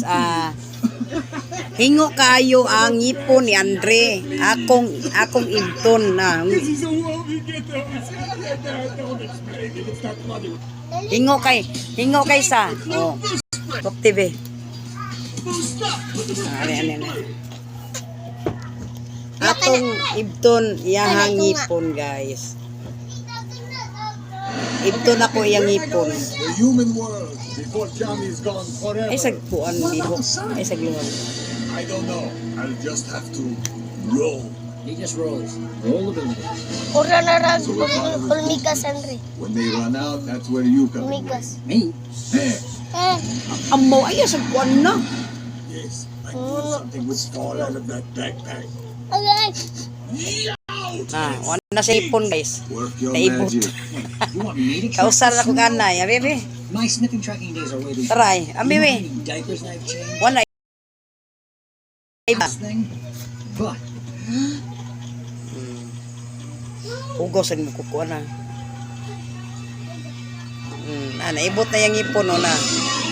Ah, hingo kayo ang ngipon ni Andre. Akong ibton na. This is a world we get. Don't explain it. It's not funny. Hingo kay sa. Oh. Top TV. Ah, ani ani ani. Atong ibton iyahang ngipon, guys. Ibton ako iyang ngipon. The human world before Johnny's gone forever. Ay sagpuan lihok. Ay sagluhan. I don't know. I'll just have to roll. He just rolls. Rollability. Ora na rag hulmigas, Andre. When they run out, that's where you come in. Hulmigas. Me? Eh, Eh, Amo ay sagpuan na. yes, I thought something would fall out of that backpack. Agay. Ah, wala na sa ipon, guys. Work your Naibot. magic. You want me to track Kausar the na ko snow? kanay, ah, bebe. My sniffing tracking days are way before. Try. Ah, You know how bebe. many diapers I've changed? Wala. Iba. This thing? But Hugaw sa nimo kukuha na. Ah, naibot na yung ipon, no, na.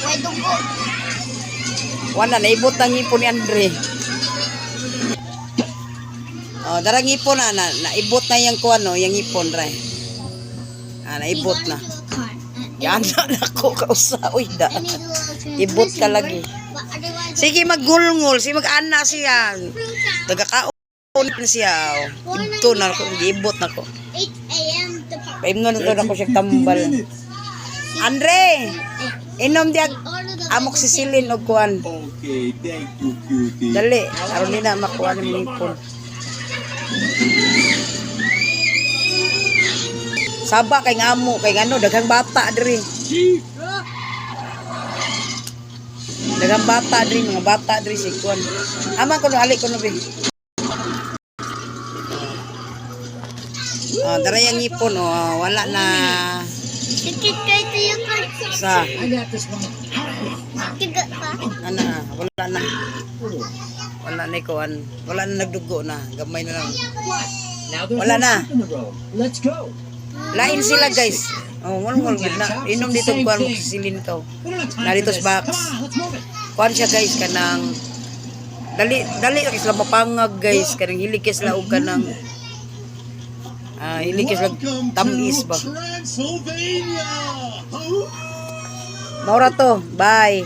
May dugo. Wala, naibot na ang ipon ni Andre. Oh, darang ipon na, na naibot na yung kuan, no, yung ipon, ray. Ah, naibot na. Yan na nako kausa uy da. Ibot ka lagi. Sige maggulngol, sige mag-ana siya. Tagakaon na siya. Oh. Ibto na ako, giibot na ko. 8 a.m. the park. Paimno na to na ko siya tambal. Andre, inom diag amoxicillin og kuan. Okay, thank you, cutie. Dali, aron nila makuha ni mong ipon. Saba kay ngamo kay ngano daghang bata diri. Daghang bata diri, mga bata diri si kuan. Ama ko no ali ko no be. Oh, daray ang ipon oh, wala na Sikit kay tayo ka. sa I got this one. Tiga pa. ana wala na. Wala na kuan. Wala na nagdugo na, gamay na lang. What? Now there's Wala no na. soup in the road. Let's go. Lain sila, guys. Oh, ngol gud na. Inom dito kuan mo sisilin ka. We don't have time Narito for this. sa box. Come on, let's move it. Kuan siya, guys, kanang dali dali ra sila mapangag, guys, kanang hilig kay sila og kanang ah hilig kay sila Welcome tamis to ba. Transylvania. Maura to. Bye.